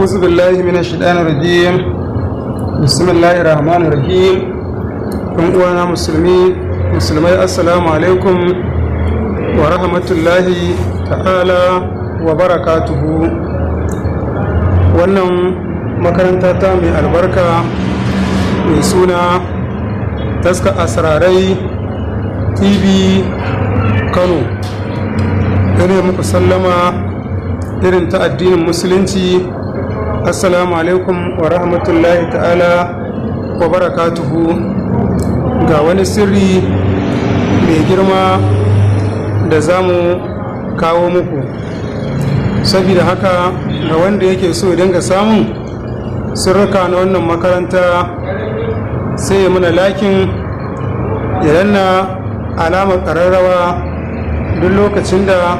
أعوذ بالله من الشيطان الرجيم. بسم الله الرحمن الرحيم. Ɗan uwana musulmi, musulmai, assalamu alaikum wa rahmatullahi ta'ala wa barakatuhu. Wannan makaranta ta mai albarka mai suna Taska Asrarai TV Kano, ina muku sallama irin ta addinin Musulunci: assalamu alaikum wa rahmatullahi ta'ala wa barakatuhu. Ga wani sirri mai girma da za mu kawo muku. Saboda haka, ga wanda yake so ya dinga samun sirrika na wannan makaranta, sai ya muna liking, ya danna alamar ƙararrawa. Duk lokacin da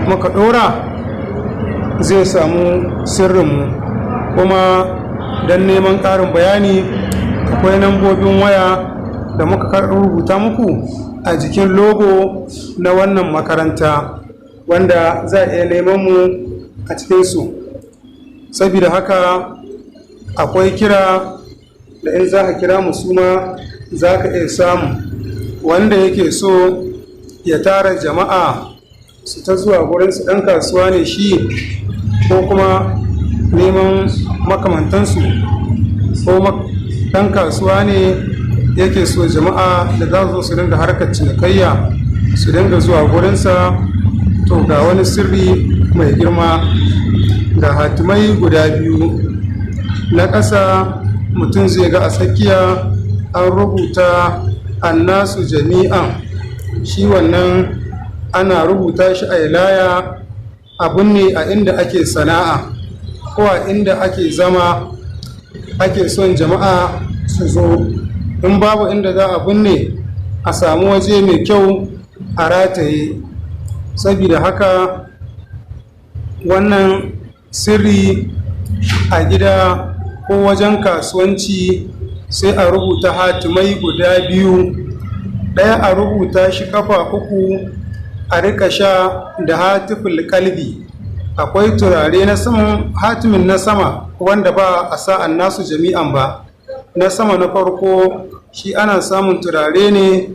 muka ɗora, zai samu sirrinmu. Kuma don neman ƙarin bayani, akwai nambobin waya da muka rubuta muku a jikin logo na wannan makaranta, wanda za a iya neman mu a cikinsu. Saboda haka, akwai kira da in za ka kira mu suma za ka iya samu. Wanda yake so ya tara jama'a su ta zuwa gurinsu, ɗan kasuwa ne shi ko kuma neman makamantansu, ko ɗan kasuwa ne yake so jama'a da za su su dinga harkar cinikayya su dinga zuwa gurinsa, to ga wani sirri mai girma. Ga hatimai guda biyu. Na ƙasa mutum zai ga a tsakiya an rubuta "annasu jami'an". Shi wannan ana rubuta shi a laya, abun ne a inda ake sana'a ko a inda ake zama ake son jama'a su zo. In babu inda za a binne, a samu waje mai kyau a rataye. Saboda haka, wannan sirri a gida ko wajen kasuwanci, sai a rubuta hatimai guda biyu. Ɗaya a rubuta shi kafa uku, a rika sha da hatiful kalbi. Akwai turare na saman hatimin na sama wanda ba a sa "annasu jami'an" ba. Na sama na farko shi ana samun turare ne,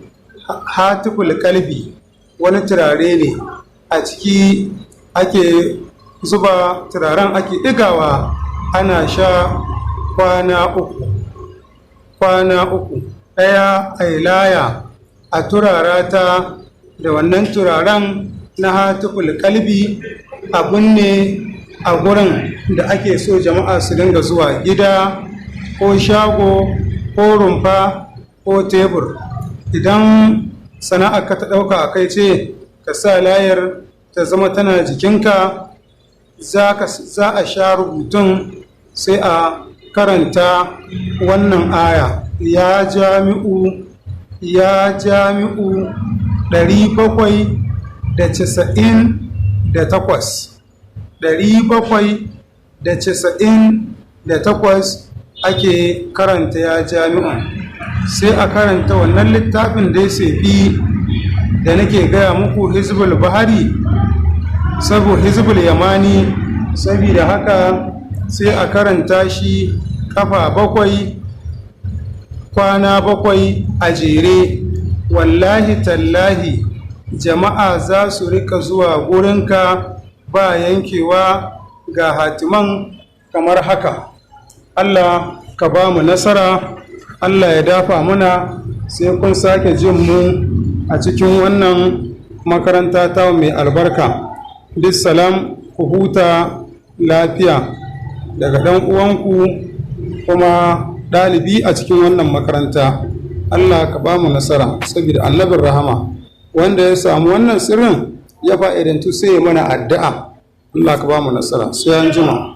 hatiful kalbi, wani turare ne a ciki ake zuba turaren, ake ɗigawa, ana sha kwana 3, kwana 3. Ɗaya a laya a turara ta da wannan turaren na hatiful kalbi, a binne a gurin da ake so jama'a su dinga zuwa, gida ko shago ko rumfa ko tebur. Idan sana'ar ka ta ɗauka a kai ce, ka sa layar ta zama tana jikinka, za a sha rubutun, sai a karanta wannan aya: ya jami'u, ya jami'u, 798, 798 ake karanta ya jami'un. Sai a karanta wannan littafin da ya fi da nake gaya muku, Hizbul Bahari, sabo Hizbul Yamani. Saboda haka, sai a karanta shi kafa 7, kwana 7 a jere. Wallahi tallahi, jama'a za su rika zuwa gurinka ba yankewa. Ga hatiman kamar haka. Allah ka ba mu nasara, Allah ya dafa muna. Sai kun sake jin mu a cikin wannan makaranta ta mai albarka. Bisalam, ku huta lafiya daga ɗan uwanku kuma ɗalibi a cikin wannan makaranta. Allah ka ba mu nasara saboda Annabin rahama. Wanda ya samu wannan sirrin ya fa'idantu, sai ya mana addu'a. Allah ka ba mu nasara. Sai an jima.